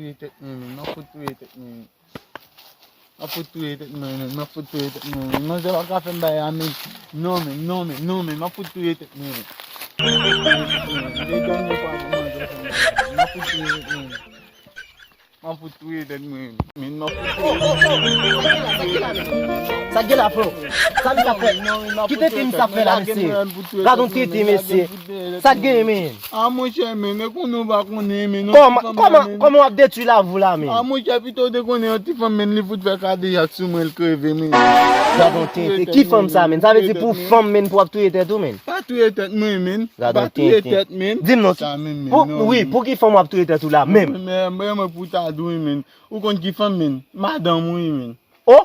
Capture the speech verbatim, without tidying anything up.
Touye tèt mwen, men. M ap fout touye tèt mwen, men. M ap fout touye tèt mwen, men. M ap fout touye tèt mwen, men. Manzè pa ka fè m bagay a, men. Non, men, non, men, non, men. M ap fout touye tèt mwen, men. M ap fout touye tèt mwen, men. M ap fout touye tèt mwen, men. M ap fout touye tèt mwen, men. Sa k gen la, frè? Sa misye ap fè? Kite ti misye ap fè la, mesye. Gad yon tete, mesye. Sa k gen, men? A, monchè, men, e konnen w pa konnen, men, non, kòman, kòman, kòman w ap detwi lavi w la, men? A, monchè, pito w te konnen yon ti fanm, men, li fout fè kadejak sou mwen, l kreve, men. Gad yon tete. Ki fanm sa, men? Sa vle di pou fanm, men, pou w ap touye tèt ou, men? Pa touye tèt mwen, men. Gad yon tete. Pa touye tèt, men. Di m non, pou, wi, pou ki fanm w ap touye tèt ou la, menm? Men, men, men, pou ta di w, men. Ou konn ki fanm, men? Madanm ou, men. Oh!